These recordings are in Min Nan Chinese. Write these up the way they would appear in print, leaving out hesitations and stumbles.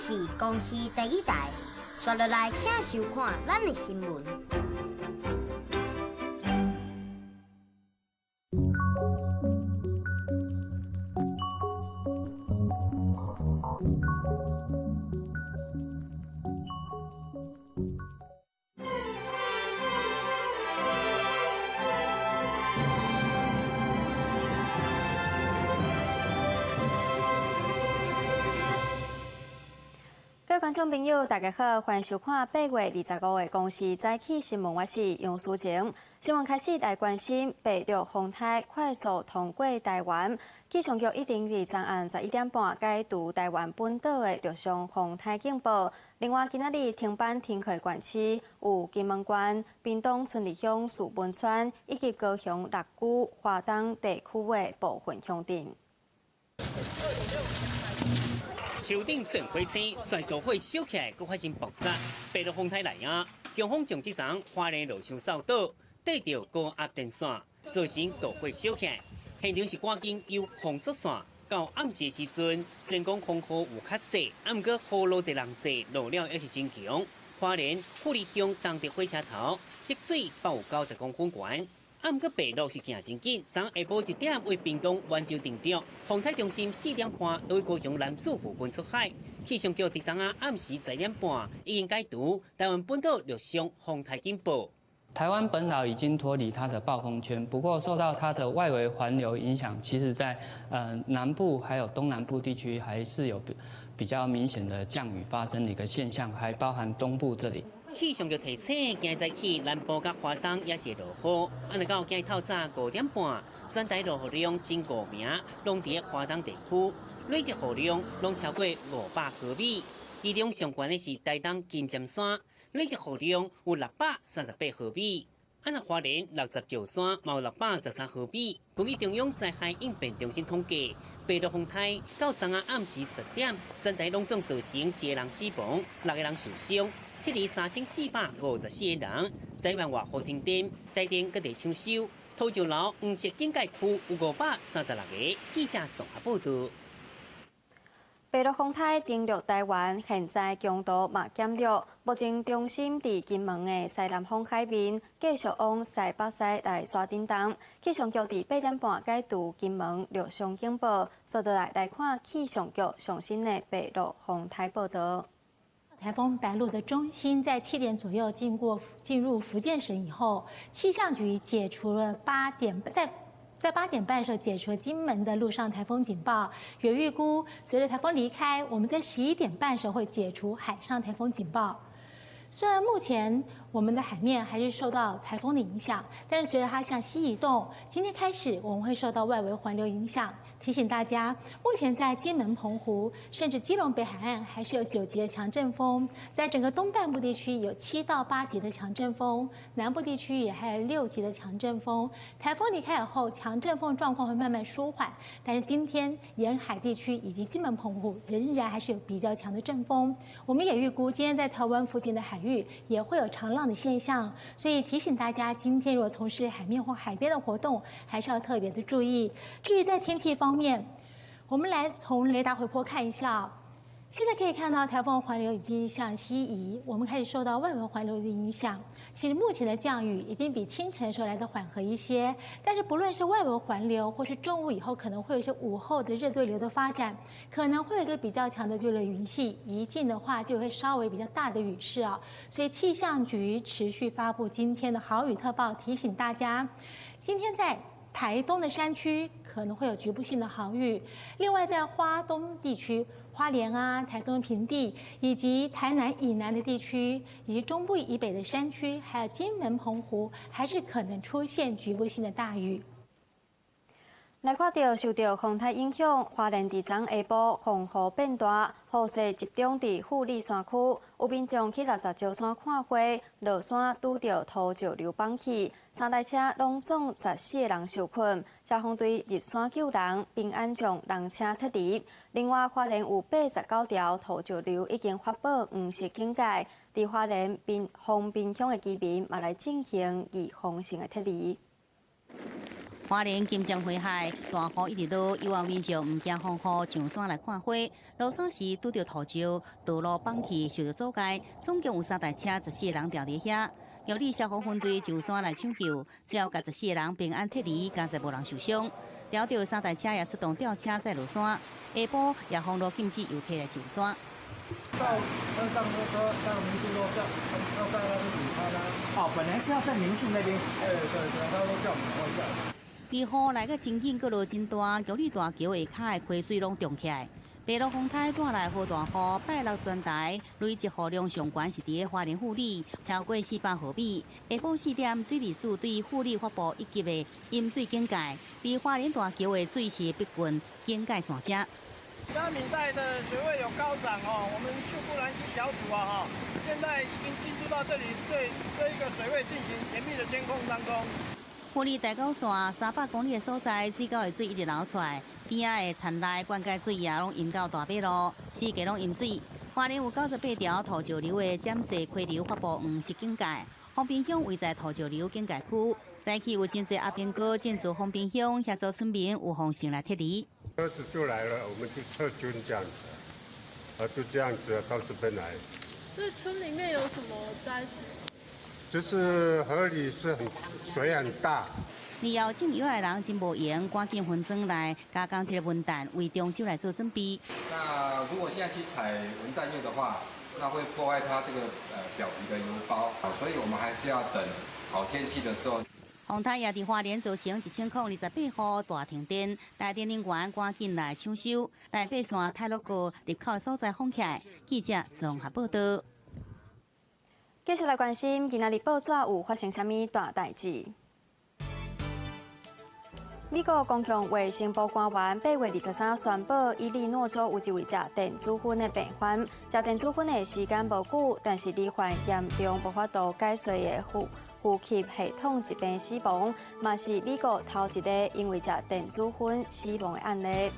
是公視第一台，刷落來請收看咱的新聞。各位觀眾朋友，大家好，歡迎收看8月25的公視早起新聞，我是楊淑晴。新聞開始來關心白鹿風颱快速通過台灣，氣象局已經佇昨暗11點半解除台灣本島的陸上風颱警報。另外，今仔日停班停課的縣市有金門縣、屏東春日鄉、樹本村以及高雄六龜、花東地區的部分鄉鎮。樹頂轉火車，率大火燒起來，閣發生爆炸。白鹿風颱來啊，強風將這層花蓮路上掃倒，綴著高壓電線，造成大火燒起來。現場是趕緊有封鎖線。到暗時的時陣，雖然講風雨有較細，啊，毋過雨落濟人濟，落了猶是真強。花蓮富里鄉東直火車頭積水爆有90公分懸。啊，毋過白鹿是行真緊，昨下晡1點為屏東灣州登陸，風颱中心4點半對高雄楠梓附近出海。氣象局佇昨昏暗時10點半已經解除台灣本島陸上風颱警報。台灣本島已經脫離它的暴風圈，不過受到它的外圍環流影響，其實在南部還有東南部地區還是有比較明顯的降雨發生的一個現象，還包含東部這裡。氣象局提醒，今早起南部佮花東也是落雨，啊，若到今日透早5點半，全台落雨量前五名攏佇花東地區，累積雨量攏超過500毫米。其中上懸的是台東金針山，累積雨量有638毫米。啊，若花蓮六十石山嘛有613毫米。根據中央災害應變中心統計，白鹿風颱到昨昏暗時10點，全台攏總造成一個人死亡，6個人受傷。撤離3454個人，災萬外雨停電，台電閣佇搶修，土石流黃色警戒區有536個。記者綜合報導。白鹿風颱登陸台灣，現在強度嘛減弱。目前中心佇金門的西南方海面，繼續往西北西來徙振動。氣象局佇8點半解除金門陸上警報。接落來來看氣象局上新的白鹿風颱報導。颱風白鹿的中心在7點左右進入福建省以後，氣象局解除了八點在8點半的時候解除了金門的陸上颱風警報，也預估隨着颱風離開，我們在11點半的時候會解除海上颱風警報。雖然目前我們的海面還是受到颱風的影響，但是隨着它向西移動，今天開始我們會受到外圍環流影響。提醒大家，目前在金門、澎湖甚至基隆北海岸還是有9級的強陣風，在整個東半部地區有7到8級的強陣風，南部地區也還有6級的強陣風。颱風離開以後，強陣風狀況會慢慢舒緩，但是今天沿海地區以及金門、澎湖仍然還是有比較強的陣風。我們也預估今天在台灣附近的海域也會有長浪的現象，所以提醒大家，今天如果從事海面或海邊的活動，還是要特別的注意。至於在天氣方面，我們來從雷達回波看一下。現在可以看到颱風環流已經向西移，我們開始受到外圍環流的影響。其實目前的降雨已經比清晨的時候來得緩和一些，但是不論是外圍環流，或是中午以後可能會有一些午後的熱對流的發展，可能會有一個比較強的對流雲系，一進的話就會稍微比較大的雨勢啊。所以氣象局持續發布今天的豪雨特報，提醒大家，今天在台東的山區可能會有局部性的豪雨，另外在花東地區、花蓮啊、台東平地以及台南以南的地區，以及中部以北的山區，還有金門、澎湖，還是可能出現局部性的大雨。來看到受著風颱影響，花蓮佇昨下晡風雨變大，雨勢集中佇富里山區，有民眾去六十石山看花，落山拄著土石流崩去，三台車攏總14個人受困，消防隊入山救人，平安將人車脫離。另外，花蓮有89條土石流已經發布黃色警戒，佇花蓮豐濱鄉的居民嘛來進行預防性的撤離。花蓮金針花海大雨一直落，遊玩民眾毋驚風雨上山來看花。落山時拄著土石，道路崩去，受著阻礙，總共有三台車14個人牢佇遐。玉里消防分隊上山來搶救，最後共14個人平安撤離，佳哉無人受傷。牢著三台車也出動吊車載落山，下晡也封路禁止遊客來上山。到山上都到民宿都要在那邊午餐啊。哦，本來是要在民宿那邊。對對對，他都叫我們快下來。雨來個真緊，閣落真大，玉里大橋下跤的溪水攏漲起來。白鷺風颱帶來豪大雨，拜六全台累積雨量上懸是佇花蓮富里，超過400毫米。下晡4點，水利署對富里發布一級的淹水警戒，佇花蓮大橋的水是逼近警戒線遮。嘉明帶的水位有高漲哦，我們秀姑巒溪小組啊，哈，現在已經進駐到這裡，對這一個水位進行嚴密的監控當中。富里台九線300公里的所在，水溝的水一直流出來，邊仔的田內灌溉水也攏淹到大馬路，四界攏淹水。花蓮有98條土石流的檢視溪流發布黃色警戒，豐濱鄉位在土石流警戒區，早起有真濟阿兵哥進駐豐濱鄉協助村民有風險來撤離。車子就來了，我們就撤軍這樣子，啊，就這樣子到這邊來。所以村裡面有什麼災情？就是河裡是很水很大。年後種藥的人真無閒，趕緊分裝來加工這個文旦，為中秋來做準備。那如果現在去採文旦柚的話，那會破壞它這個表皮的油包，所以我們還是要等好天氣的時候。風颱也佇花蓮造成1028戶大停電，台電人員趕緊來搶修，台八線太魯閣入口的所在封起來。記者綜合報道。繼續來關心，今仔日報紙有發生啥物大代誌？美國公共衛生部官員8月23宣布，伊利諾州有一位食電子薰的病患，食電子薰的時間無久，但是罹患嚴重無法度解釋的呼吸系統疾病死亡，嘛是美國頭一個因為食電子薰死亡的案例。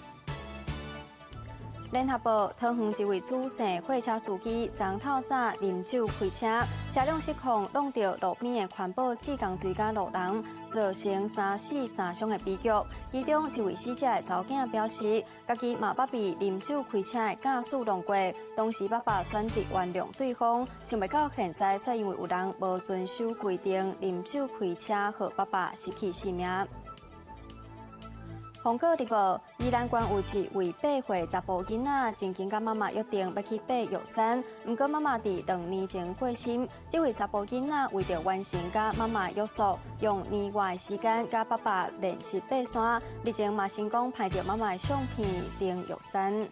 聯合報桃園一位主姓貨車司機，昨透早啉酒開車，車輛失控，挵著路邊的環保志工隊佮路人，造成三死三傷的悲劇。其中一位死者的查某囝表示，家己嘛捌被啉酒開車的駕駛弄過，當時爸爸選擇原諒對方，想袂到現在卻因為有人無遵守規定，啉酒開車，予爸爸失去性命。蘋果日報，宜蘭縣有一位8歲查埔囡仔，曾經佮媽媽約定欲去爬玉山，毋過媽媽佇2年前過身。這位查埔囡仔為著完成佮媽媽約束，用年外的時間佮爸爸練習爬山，日前嘛成功拍著媽媽的相片登玉山。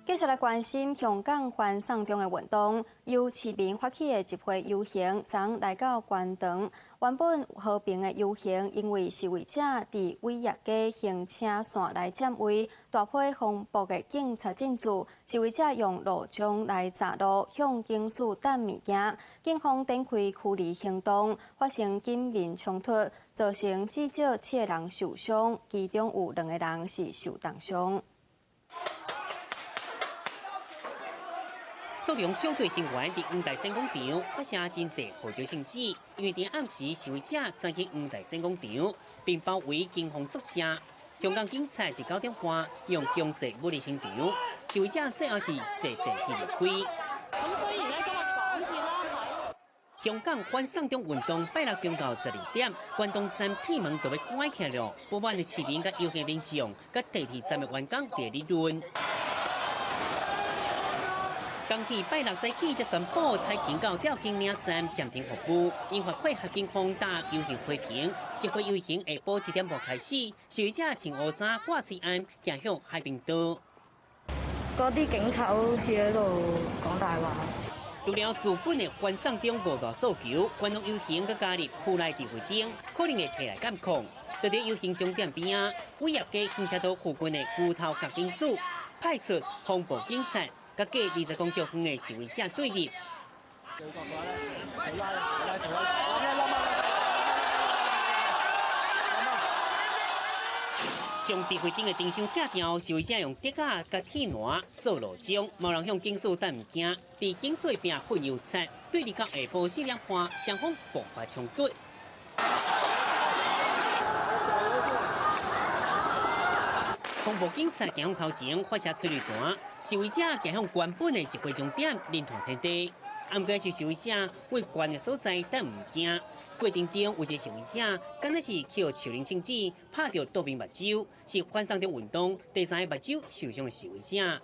繼續來關心香港反送中的運動，由市民發起的集會遊行，昨來到觀塘。原本和平的遊行，因為示威者佇偉業街行車線來佔位，大批防暴的警察進駐，示威者用路障來閘路，向警署擲物件，警方展開驅離行動，發生警民衝突，造成至少7個人受傷，其中有2個人是受重傷。蘇聯小隊成員佇黃大仙廣場發射真濟號召性質，因為佇暗時示威者鑽去黃大仙廣場，並包圍警方宿舍。香港警察佇9點半用強勢武力清場，示威者最後是坐電梯離開。咁雖然咧今日港鐵啦喺香港反送中運動拜六中晝12點，關東站鐵門就欲關起來了，不滿的市民佮遊行民眾佮地鐵站的員工佇咧論。港鐵拜六早起才宣布，彩琴到吊頸嶺站暫停服務，引發配合警方打遊行批評。集會遊行下晡1點半開始，示威者穿烏衫掛喙罨，行向海濱道。嗰啲警察好似喺度講大話。除了資本的反送中五大訴求，觀眾遊行閣加入區內指揮燈，可能會提來監控。就佇遊行終點邊仔，偉業街行車道附近的牛頭角警署派出防暴警察。佮隔20公尺遠的示威者對立。將指揮燈的燈箱拆掉，示威者用竹仔佮鐵欄做路障，無人向警署擲物件，佇警署邊噴油漆，對立到下晡4點半，雙方爆發衝突。恐怖警察行向頭前發射催淚彈，示威者行向原本的集會終點林團天地。毋過是示威者為懸的所在，但毋驚。過程中有一個示威者，敢若是去予樹奶清子拍著倒邊目睭，是反送中運動第三个目睭受傷的示威者。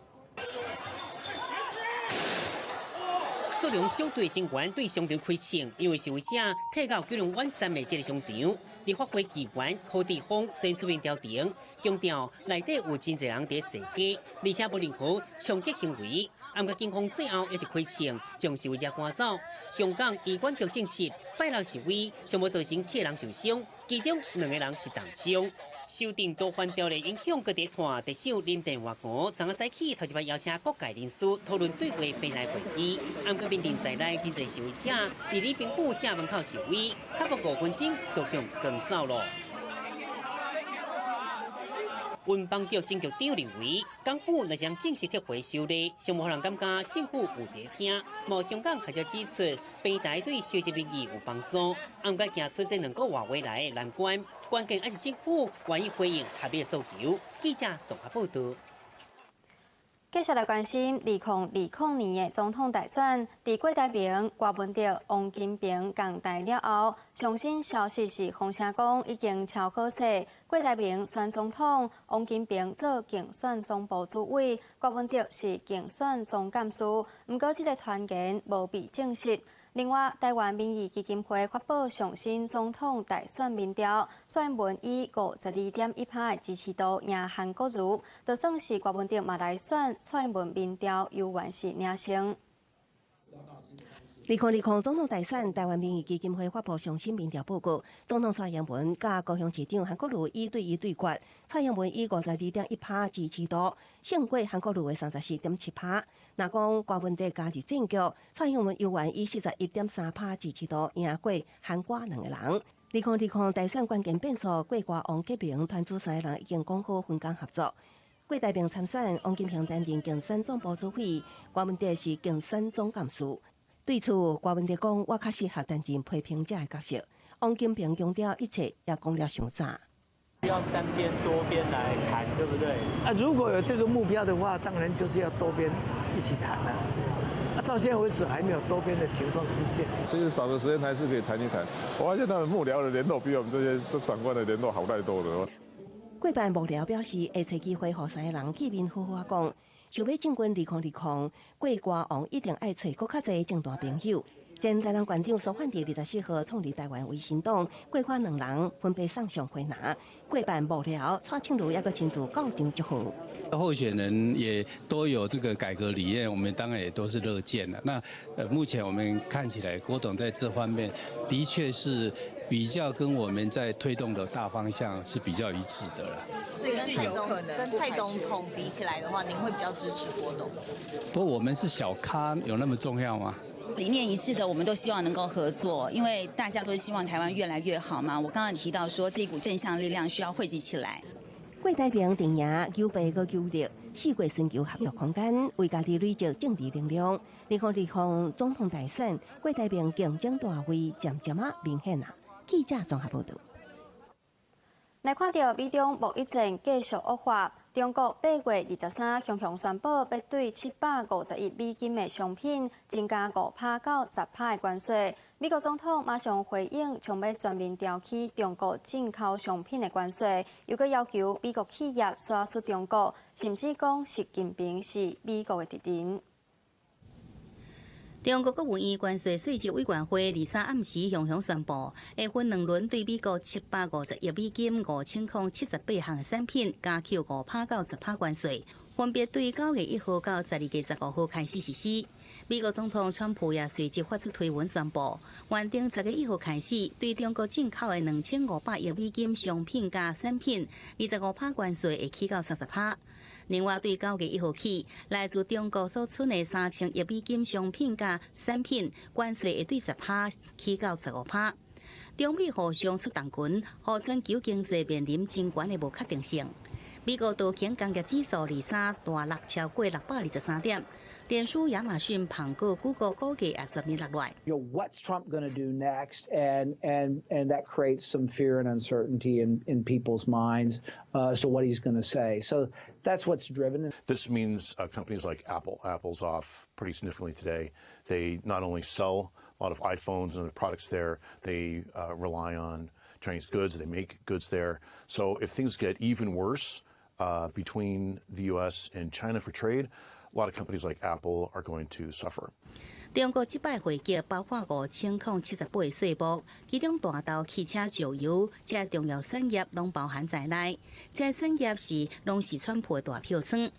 蘇聯小隊成員對商場開槍，因為示威者退到九龍灣站的這个商場。立法會議員柯志峰先出面調停，強調內底有真濟人佇踅街，而且無任何衝擊行為。毋過警方最後也是開槍將示威者趕走。香港醫管局證實，拜六示威尚無造成七个人受傷，其中兩个人是重傷。修訂逃犯條例影響，閣佇拖特首林鄭月娥，昨昏早起頭一擺邀請各界人士討論對話平台會議。毋過緬甸在內真濟示威者佇禮賓府正門口示威，較無5分鐘就予趕走囉。運房局前局長認為，港府若是正式撤回修例，尚無予人感覺政府有佇聽。無香港學者指出，平台對收集民意有幫助，毋過行出這兩個月來的難關，關鍵還是政府願意回應合理的訴求。記者綜合報導。繼續來關心2020年的總統大選，佇郭台銘、郭文德、王金平仝台了後，上新消息是風聲講已經敲好勢，郭台銘選總統，王金平做競選總部主委，郭文德是競選總幹事。毋過，這个傳言無被證實。另外，台灣民意基金會發布上新總統大選民調，蔡英文以52.1%的支持度贏韓國瑜，就算是郭文德嘛來選，蔡英文民調猶原是領先。2020總統大選，台灣民意基金會發布上新民調報告，總統蔡英文佮高雄市長韓國瑜1對1對決，蔡英文以52.1%支持度勝過韓國瑜的34.7%。若講郭文德加入戰局，蔡英文猶原以41.3%支持度贏過韓郭兩个人。2020大選關鍵變數，郭郭王結盟團組三个人已經講好分工合作。郭台銘參選，王金平擔任競選總部主委，郭文德是競選總幹事。對此，郭文德講：我較適合擔任批評者的角色。王金平強調，一切也講了傷早。需要三邊多邊來談，對不對？啊，如果有這個目標的話，當然就是要多邊一起談啦。啊，到現在為止還沒有多邊的情況出現。其實找個時間還是可以談一談。我發現他們幕僚的聯絡比我們這些這長官的聯絡好太多了。過半幕僚表示，會揣機會予三个人見面好好仔講。想欲進軍2020，郭郭王一定愛揣閣較濟政壇朋友。前台南縣長蘇煥智24號創立台灣維新黨，郭柯兩人分別送上花籃。過半幕僚蔡清如猶閣親自到場祝賀。候選人也都有這個改革理念，我們當然也都是樂見的。那目前我們看起來，郭董在這方面的確是比較跟我們在推動的大方向是比較一致的了。所以是有可能跟蔡總統比起來的話，您會比較支持郭董？不過我們是小咖，有那麼重要嗎？理念一致的，我們都希望能夠合作，因為大家都是希望台灣越來越好嘛。我剛剛提到說，這股正向力量需要匯集起來。郭台銘陣營求白閣求綠，四界尋求合作空間，為家己累積政治能量。2020總統大選，郭台銘競爭大位漸漸仔明顯啊。記者綜合報導。來看著美中貿易戰繼續惡化，中國8月23雄雄宣布，欲對750億美金的商品增加5%到10%的關稅。美國總統馬上回應，將欲全面調起中國進口商品的關稅，又閣要求美國企業徙出中國，甚至講習近平是美國的敵人。中國國務院關稅稅則委員會23暗時雄雄宣布，會分兩輪對美國750億美金5078項產品加扣5%到10%關稅，分別對9月1號到12月15號開始實施。美國總統川普也隨即發出推文宣布，原定10月1號開始對中國進口的2500億美金商品佮產品，25%關稅會起到30%。另外，對9月1號起，來自中國所出的3000億美金商品佮產品，關稅會對10%起到15%。中美互相出重拳，予全球經濟面臨真懸的無確定性。美國道瓊工業指數23大落超過623點，臉書、亞馬遜、蘋果、谷歌股價也全面落來。 What's Trump going to do next? And that creates some fear and uncertainty in people's minds as to what he's going to say. So that's what's driven. This means companies like Apple. Apple's off pretty significantly today. They not only sell a lot of iPhones and other products there, they rely on Chinese goods, they make goods there. So if things get even worse between the U.S. and China for trade, a lot of companies like Apple are going to suffer. 中國這擺回擊包括5078個稅目，其中大豆、汽車、石油這重要產業攏包含在內。這產業是攏是川普的大票倉。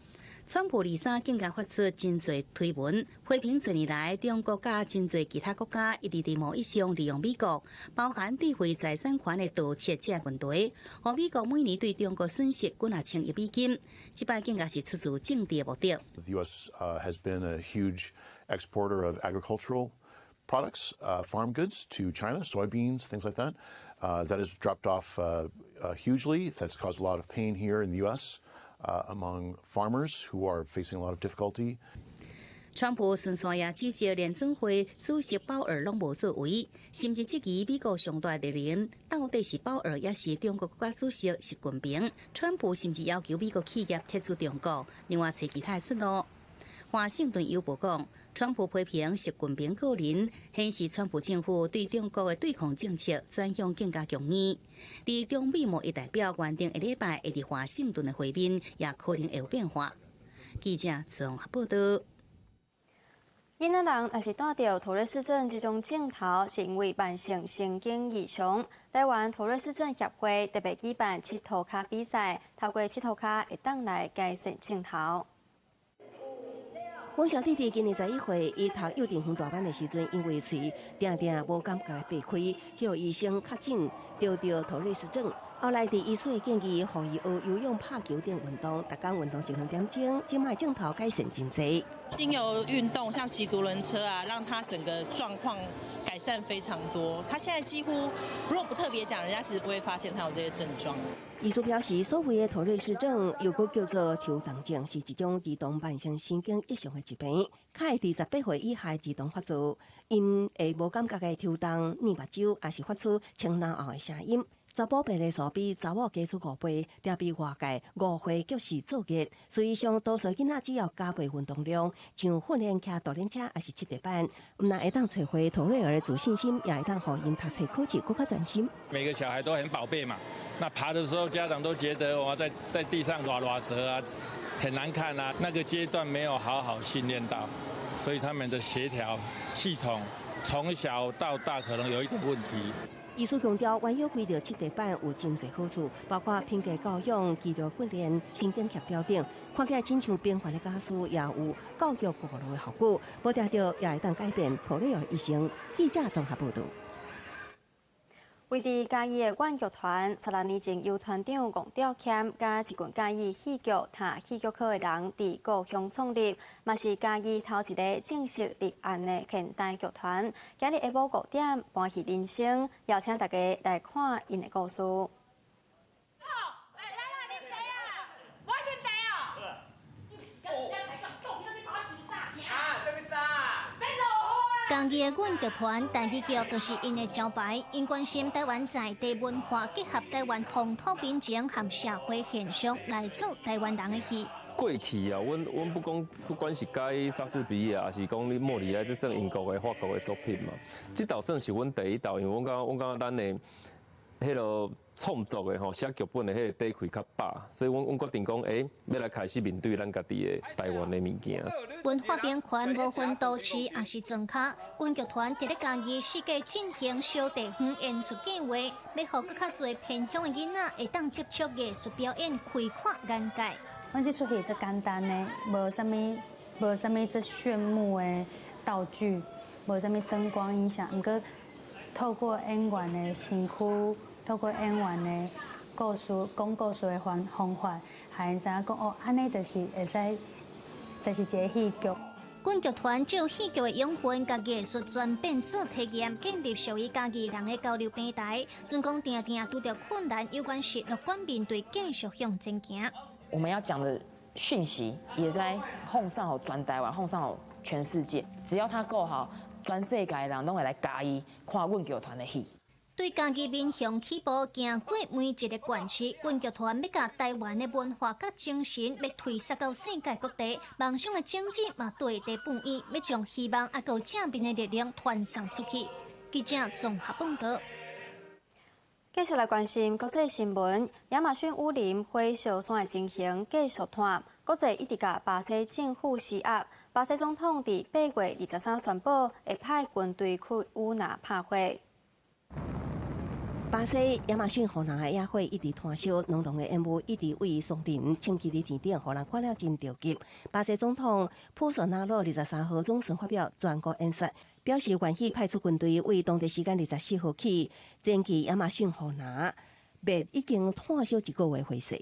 川普23更加發出真濟推文，批評近年來中國佮真濟其他國家一直佇貿易上利用美國，包含智慧財產權的盜竊這個問題，予美國每年對中國損失幾若千億美金。這擺更加是出自政治的目的。 The U.S. Has been a huge exporter of agricultural products, farm goods to China, soybeans, things like that. That has dropped off hugely. That's caused a lot of pain here in the U.S. Among farmers who are facing a lot of difficulty. 川普順紲也指責聯準會主席鮑爾攏無作為，甚至質疑美國上大敵人到底是鮑爾，抑是中國國家主席習近平。川普甚至要求美國企業撤出中國，另外揣其他出路。華盛頓郵報講，川普批評習近平個人，顯示川普政府對中國的對抗政策轉向更加強硬。而中美貿易代表原定下禮拜會佇華盛頓的會面，也可能會有變化。記者綜合報道。囡仔人若是帶著妥瑞氏症這種症頭，是因為慢性神經異常。台灣妥瑞氏症協會特別舉辦𨑨迌跤比賽，透過𨑨迌跤會當來改善症頭。阮小弟弟今年11歲，伊讀幼稚園大班的時陣，因為喙定定無感覺擘開，予醫生確診著著妥瑞氏症。後來佇醫師的建議，予伊學游泳、拍球等運動，逐工運動一兩點鐘，這擺症頭改善真濟。經由運動，像騎獨輪車啊，讓他整個狀況改善非常多。他現在幾乎如果不特別講，人家其實不會發現他有這些症狀。醫師表示，所謂的妥瑞氏症，又閣叫做抽動症，是一種兒童慢性神經異常的疾病，較會佇18歲以下兒童發作，𪜶會無感覺的抽動、捏目睭，抑是發出穿腦後的聲音。查埔病例數比查某加出5倍，也比外界誤會局勢作業。事實上，多數囡仔只要加倍運動量，像訓練騎獨輪車抑是𨑨迌板，毋但會當找回妥瑞兒的自信心，也會當予𪜶讀冊考試閣較專心。每個小孩都很寶貝嘛，那爬的時候家長都覺得哇，在地上拉拉舌啊，很難看啊。那個階段沒有好好訓練到，所以他們的協調系統從小到大可能有一點問題。醫師強調，彎腰跪著𨑨迌板有真濟好處，包括品格教養、肌肉訓練、神經協調等。看起來親像平凡的家事，也有教育顧路的效果。無定著也會當改變妥瑞兒一生。記者綜合報導。位佇嘉義的阮劇團，16年前由團長黃兆謙佮一群佮意戲劇、讀戲劇科的人佇故鄉創立，嘛是嘉義頭一个正式立案的現代劇團。今日下晡5點，搬戲人生，邀請大家來看𪜶的故事。來來來，啉茶啊！我啉茶哦。啊，啥物衫？嘉義的阮劇團台語劇就是𪜶的招牌，𪜶關心台灣在地文化，結合台灣風土民情和社會現象來做台灣人的戲。過去啊，阮不講，不管是改莎士比亞，抑是講你莫里哀，這算英國的、法國的作品嘛。這道算是阮第一道，因為阮感覺，阮感覺咱的彼个創作的吼，寫劇本的彼個底氣較飽，所以阮決定講，欲來開始面對咱家己的台灣的物件。文化平權無分都市，抑是莊跤，阮劇團佇咧嘉義四界進行小地方演出計劃，欲予閣較濟偏鄉的囡仔會當接觸藝術表演，開闊眼界。阮這齣戲足簡單的，無啥物足炫目的道具，無啥物燈光音響，毋過透過演員的身軀。透過演員的故事、講故事的方法，予𪜶知影講哦，按呢就是會使，就是一个戲劇。阮劇團借戲劇的養分，共藝術轉變做體驗，建立屬於嘉義人的交流平台。盡管定定拄著困難，猶原是樂觀面對，繼續向前行。我們要講的訊息會使放送予全台灣，放送予全世界。只要他夠好，全世界的人攏會來嘉義看阮劇團的戲。對嘉義民雄起步，行過每一个縣市，阮劇團欲共台灣的文化佮精神，欲推捒到世界各地。夢想的種子嘛，綴佇母院，欲將希望猶閣正面的力量傳送出去。記者綜合報導。繼續來關心國際新聞，亞馬遜雨林火燒山的情形繼續拖，國際一直共巴西政府施壓。巴西總統佇8月23宣布會派軍隊去烏那拍火。巴西亞馬遜雨林的野火一直湠燒，濃濃的煙霧一直對松林衝擊佇天頂，予人看了真著急。巴西總統波索納羅23號總算發表全國演說，表示願意派出軍隊對當地時間24號起，前去亞馬遜雨林，滅已經湠燒一個月火勢。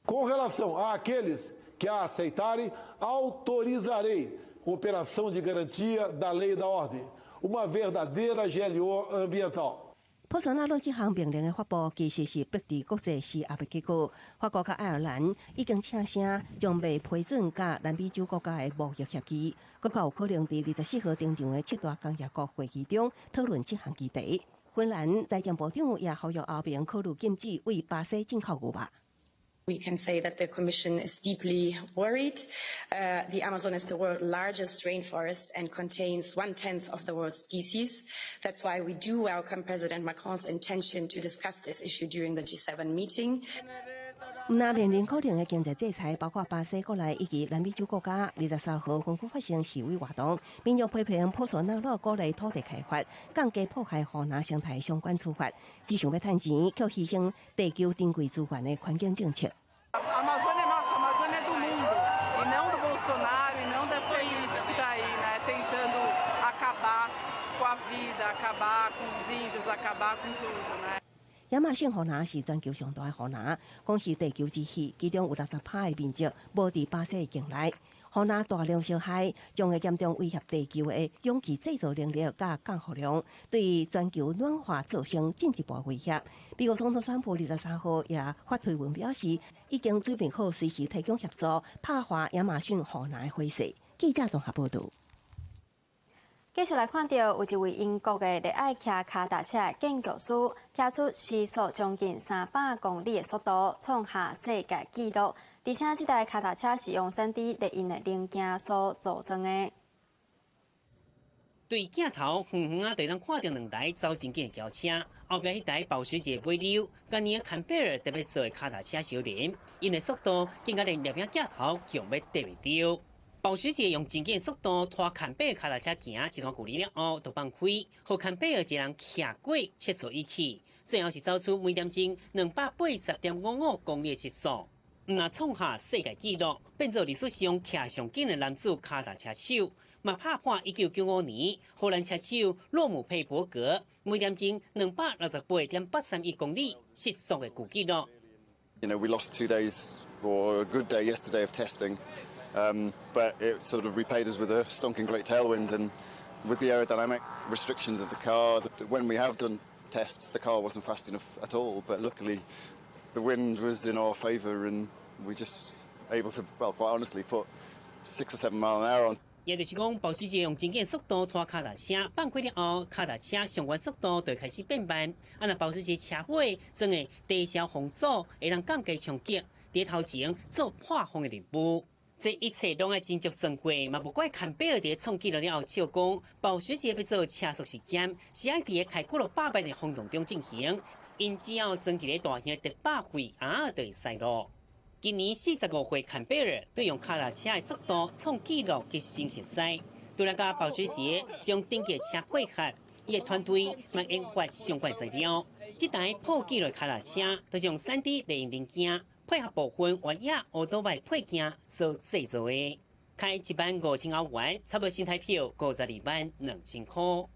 Com relação àqueles que a aceitarem, autorizarei operação de garantia da lei e da ordem, uma verdadeira GLO ambiental. 波索納羅這項命令的發布，其實是逼佇國際施壓的結果。法國佮愛爾蘭已經請聲將袂批准佮南美洲國家的貿易協議，閣較有可能佇24號登場的七大工業國會議中討論這項議題。芬蘭財政部長也呼籲歐盟考慮禁止對巴西進口牛肉。 We can say that the Commission is deeply worried. The Amazon is the world's largest rainforest and contains one tenth of the world's species. That's why we do welcome President Macron's intention to discuss this issue during the G7 meeting. 毋但面臨可能的經濟制裁，包括巴西國內以及南美洲國家，23號紛紛發生示威活動，民眾批評波索納羅鼓勵土地開發，降低破壞雨林生態相關處罰，只想欲趁錢，卻犧牲地球珍貴資源的環境政策。 A Amazônia é nossa, a Amazônia é do mundo, e não do Bolsonaro, e não dessa elite que está aí, né, tentando acabar com a vida, acabar com os índios, acabar com tudo, né? 亞馬遜雨林是全球上大的雨林，講是地球之肺，其中有60%的面積無佇巴西境內。雨林大量燒害，將會嚴重威脅地球的氧氣製造能力佮降雨量，對全球暖化造成進一步威脅。美國總統川普23號也發推文表示，已經準備好隨時提供協助，拍緩亞馬遜雨林的火勢。記者綜合報導。繼續來看著有一位英國的熱愛騎跤踏車的建築師，騎出時速將近300公里的速度，創下世界紀錄。而且這台跤踏車是用3D 列印的零件所組裝的。對鏡頭遠遠仔就通看著兩台走真緊的轎車，後壁彼台保時捷尾溜，佮年坎貝爾特別做的跤踏車相連，𪜶的速度緊甲連攝影鏡頭強欲綴袂著。保時捷用真緊速度拖坎貝爾跤踏車行一段距離了後，就放開，予坎貝爾一人騎過測速儀器，最後是走出每點鐘280.55公里的時速，毋但創下世界紀錄，變做歷史上騎上緊的男子跤踏車手，嘛拍破1995年荷蘭車手洛姆佩伯格每點鐘268.831公里時速的舊紀錄。 We lost 2 days or a good day yesterday of testing. But it sort of repaid us with a stonking great tailwind, and with the aerodynamic restrictions of the car, when we have done tests, the car wasn't fast enough at all. But luckily, the wind was in our favour, and we just able to, well, quite honestly, put 6 or 7 mile an hour on. 也就是講，保時捷用真緊速度拖跤踏車，放開了後，跤踏車上懸速度就開始變慢。啊，若保時捷車尾裝的低消風阻，會當降低衝擊，佇頭前做破風的任務。這一切攏愛真足算過，嘛無怪坎貝爾佇創紀錄了後笑講，保時捷欲做車速實驗，是愛佇開幾落百萬的風洞中進行，𪜶只要裝一个大型的百費仔就會使囉。今年45歲坎貝爾對用跤踏車的速度創紀錄，其實真熟似。除了佮保時捷將頂級車配合，伊的團隊嘛研發相關材料。這台破紀錄跤踏車，都用3D 列印零件，配合部分越野歐多拜配件所製造的，開15,000歐元，差不多新台幣522,000塊。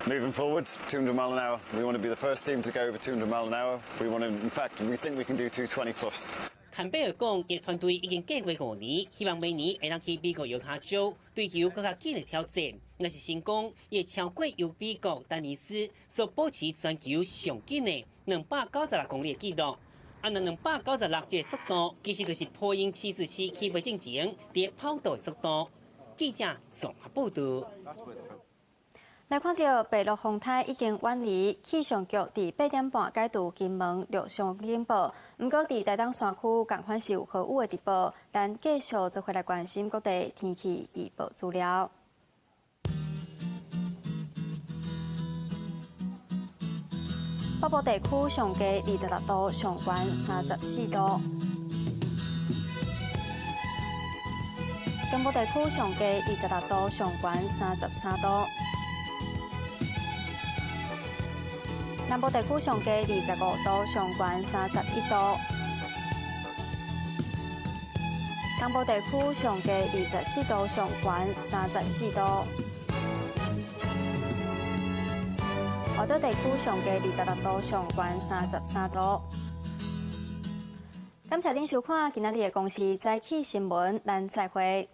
Moving forward, 200 mile an hour. We want to be the first team to go over 200 mile an hour. We want to, in fact, we think we can do 220 plus. 坎貝爾講，伊團隊已經計劃5年，希望明年會當去美國猶他州追求閣較緊的挑戰。若是成功，會超過由美國丹尼斯所保持全球上緊的296公里的紀錄。啊，那296這个速度，其實就是波音747起飛進前佇跑道的速度。記者綜合報道。來看著白鹿風颱已經遠離，氣象局佇8點半解除金門陸上警報。毋過佇台東山區仝款是有豪雨的直報，咱繼續做伙來關心各地天氣預報資料。北部地區上低26度，上懸34度。中部地區上低26度，上懸33度。南部地區上低25度，上懸31度。東部地區上低24度，上懸34度。外島地區上低26度，上懸33度。感謝您收看今仔日的公視早起新聞，咱再會。